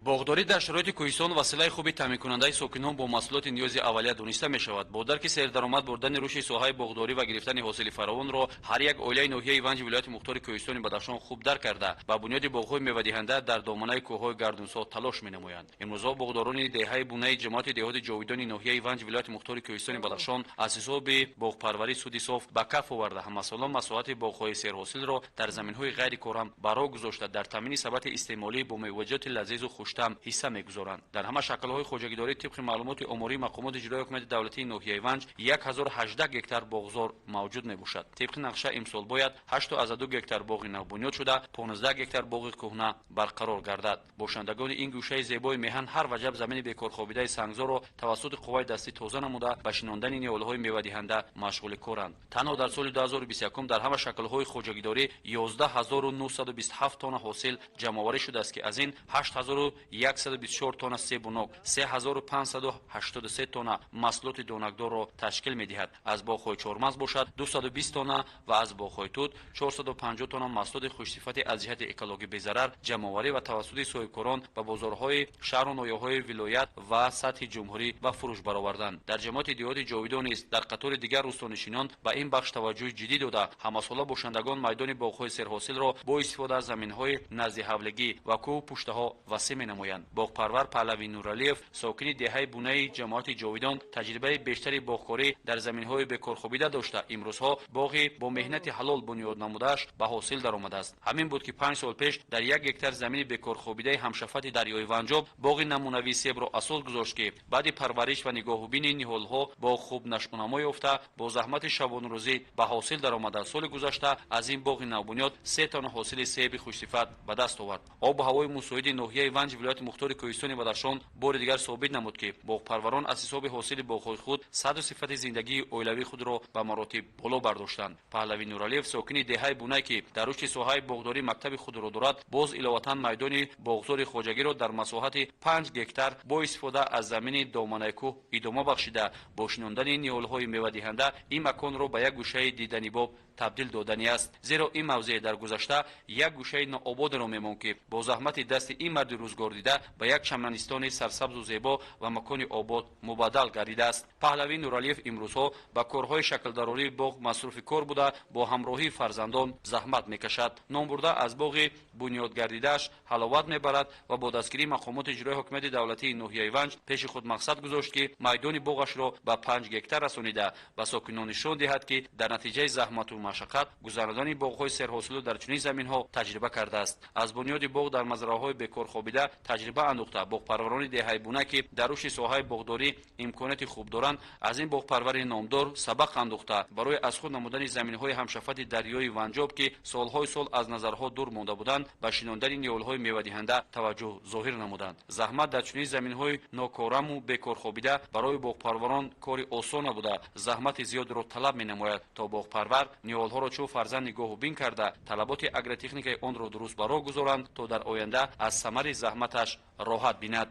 Боғдорӣ дар шароити кӯҳистон василаи хуби таъминкунандаи сокинон бо маҳсулоти ниёзи аввалия дониста мешавад. Бо дарки сердаромад бурдани рушди соҳаи боғдорӣ ва гирифтани ҳосили фаровонро ҳар як оилаи ноҳияи Ванҷи вилояти мухтори кӯҳистони Бадахшон хуб дарк карда, ба бунёди боғҳои мевадиҳанда дар доманаи кӯҳҳои гардунсо талош менамоянд. Имрӯзҳо боғдорони деҳаи Бунаи ҷамоати деҳоти Ҷовидони ноҳияи Ванҷи вилояти мухтори кӯҳистони Бадахшон аз ҳисоби боғпарварӣ суди соф ба каф оварда, ҳамасола масоҳати боғҳои серҳосилро дар заминҳои ғайрикорам ба роҳ гузошта, дар таъмини сабати истеъмолӣ бо меваҷоти лазизу хуштам ҳисса мегузоранд. Дар ҳама шаклҳои хоҷагидорӣ тибқи маълумоти омории мақомоти иҷроии ҳукумати давлатии ноҳияи Ванҷ 1018 гектар боғзор мавҷуд мебошад. Тибқи нақша имсол бояд 8,2 гектар боғи нав бунёд шуда, 15 гектар боғи кӯҳна барқарор гардад. Бошандагони ин гӯшаи зебои меҳан ҳар ваҷаб замини бекорхобидаи сангзорро тавассути қувваи дастӣ тоза намуда, ба шинондани ниҳолҳои мевадиҳанда машғули коранд. Танҳо дар соли 2021 дар ҳама шаклҳои хоҷагидорӣ 11927 тонна ҳосил ҷамъоварӣ шудааст, ки аз ин 8124 тонна себу нок, 3583 тонна маҳсулоти донакдорро ташкил медиҳад. Аз боғҳои чормағз бошад 220 тонна ва аз боғҳои тут 450 тонна маҳсулоти хушсифати аз ҷиҳати экологӣ безарар ҷамъоварӣ ва тавассути соҳибкорон ба бозорҳои шаҳру ноҳияҳои вилоят ва сатҳи ҷумҳурӣ ба фурӯш бароварданд. Дар ҷамоати деҳоти Ҷовидон низ дар қатори дигар рӯстонишинон ба ин бахш таваҷҷӯҳи ҷиддӣ дода, ҳамасола бошандагон майдони боғҳои серҳосилро бо истифода аз заминҳои назди ҳавлигӣ ва кӯҳу пуштаҳо васеъ менамоянд. Боғпарвар Паҳлави Нуралиев, сокини деҳаи Бунаи ҷамоати Ҷовидон, таҷрибаи бештари боғкорӣ дар заминҳои бекорхобида дошта, имрӯзҳо боғи бо меҳнати ҳалол бунёд намудааш ба ҳосил даромадааст. Ҳамин буд, ки 5 сол пеш дар 1 гектар замини бекорхобидаи ҳамшафати дарёи Ванҷоб боғи намунавии себро асос гузошт, ки баъди парвариш ва нигоҳубини ниҳолҳо боғ хуб нашъунамо ёфта, бо заҳмати шабонрӯзӣ ба ҳосил даромада, соли гузашта аз ин боғи навбунёд 3 тонна ҳосили себи хушсифат ба даст овард. Обу ҳавои мусоиди ноҳияи Ванҷи вилояти мухтори кӯҳистони Бадахшон бори дигар собит намуд, ки боғпарварон аз ҳисоби ҳосили боғҳои худ саду сифати зиндагии оилавии худро ба маротиб боло бардоштанд. Паҳлави Нуралиев, сокини деҳаи Бунай, ки дар рушди соҳаи боғдорӣ мактаби худро дорад, боз иловатан майдони боғзори хоҷагиро дар масоҳати 5 гектар бо истифода аз замини доманаи кӯҳ идома бахшида, бо шинондани ниҳолҳои мевадиҳанда ин маконро ба як гӯшаи диданибоб табдил додани аст. Зеро ин мавзеъ дар гузашта як гӯшаи ноободеро мемонд, ки бо заҳмати дасти ин марди рӯзгордида ба як чаманистони сарсабзу зебо ва макони обод мубаддал гардидааст. Паҳлави Нуралиев имрӯзҳо ба корҳои шаклдарории боғ масруфи кор буда, бо ҳамроҳии фарзандон заҳмат мекашад. Номбурда аз боғи бунёдгардидааш ҳаловат мебарад ва бо дастгирии мақомоти иҷроии ҳукумати давлатии ноҳияи Ванҷ пеши худ мақсад гузошт, ки майдони боғашро ба 5 гектар расонида, ба сокинон нишон диҳад, ки дар натиҷаи заҳмату машаққат гузарондани боғҳои серҳосилу дар чунин заминҳо таҷриба кардааст. Аз бунёди боғ дар мазрааҳои бекорхобида таҷриба андӯхта, боғпарварони деҳаи Буна, ки дар рушди соҳаи боғдорӣ имконияти хуб доранд, аз ин боғпарвари номдор сабақ андӯхта, барои аз худ намудани заминҳои ҳамшафати дарёи Ванҷоб, ки солҳои сол аз назарҳо дур монда буданд, ба шинондани ниҳолҳои мевадиҳанда таваҷҷӯҳ зоҳир намуданд. Заҳмат дар чунин заминҳои нокораму бекорхобида барои боғпарварон кори осон набуда, заҳмати зиёдро талаб менамояд, то боғпарвар ниҳолҳоро чун фарзанд нигоҳубин карда, талаботи агротехникаи онро дуруст ба роҳ гузоранд, то дар оянда аз самари заҳматаш роҳат бинад.